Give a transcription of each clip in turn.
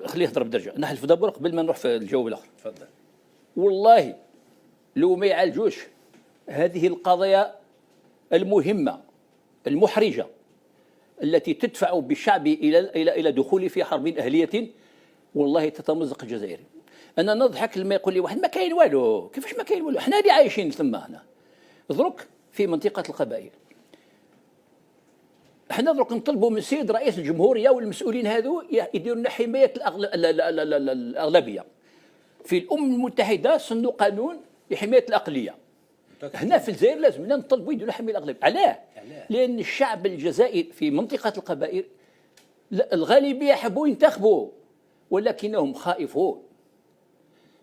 خليه يهضر بدرجه. نحلف d'abord قبل ما نروح في الجواب الاخر. تفضل. والله لو ما يعالجوش هذه القضايا المهمة المحرجة التي تدفع بالشعب الى دخول في حرب اهليه، والله تتمزق الجزائر. انا نضحك لما يقول لي واحد ما كاين والو. كيفاش ما كاين والو؟ احنا اللي عايشين ثم هنا درك في منطقة القبائل، احنا درك نطلبوا من السيد رئيس الجمهورية والمسؤولين هذو يديروا لنا حماية الاغلبيه. في الامم المتحدة سنوا قانون لحماية الاقليه. هنا في الجزائر لازمنا نطلبوا يديروا حماية الاغلبيه. علاه؟ لان الشعب الجزائري في منطقة القبائل الغالبية يحبوا ينتخبوا ولكنهم خائفون.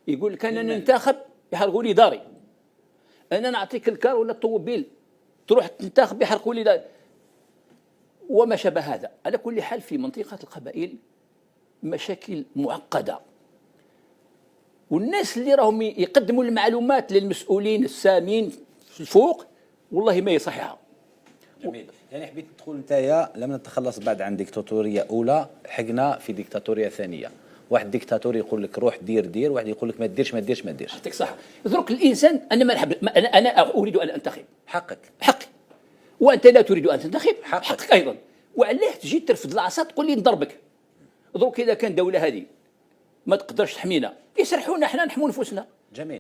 يقول لك انا ننتخب يحرقوا لي داري، انا نعطيك ال car ولا الطوموبيل تروح تنتخب يحرقوا لي داري وما شابه هذا. على كل حال، في منطقة القبائل مشاكل معقدة، والناس اللي راهم يقدموا المعلومات للمسؤولين السامين في الفوق والله ما هي صحيحه. جميل، يعني حبيت تقول انت لم نتخلص بعد عن ديكتاتوريه اولى، لحقنا في ديكتاتوريه ثانيه. واحد ديكتاتور يقول لك روح دير دير، واحد يقول لك ما ديرش ما ديرش ما ديرش. يعطيك صح. درك الانسان انا ما نحب انا اريد ان انتخب. حقك. حقي، وانت لا تريد ان تنتخب. حقك. حقك ايضا. وعلاه تجي ترفد العصا تقول لي نضربك؟ درك اذا كان دولة هذه ما تقدرش تحمينا يسرحونا، احنا نحمو نفوسنا. جميل.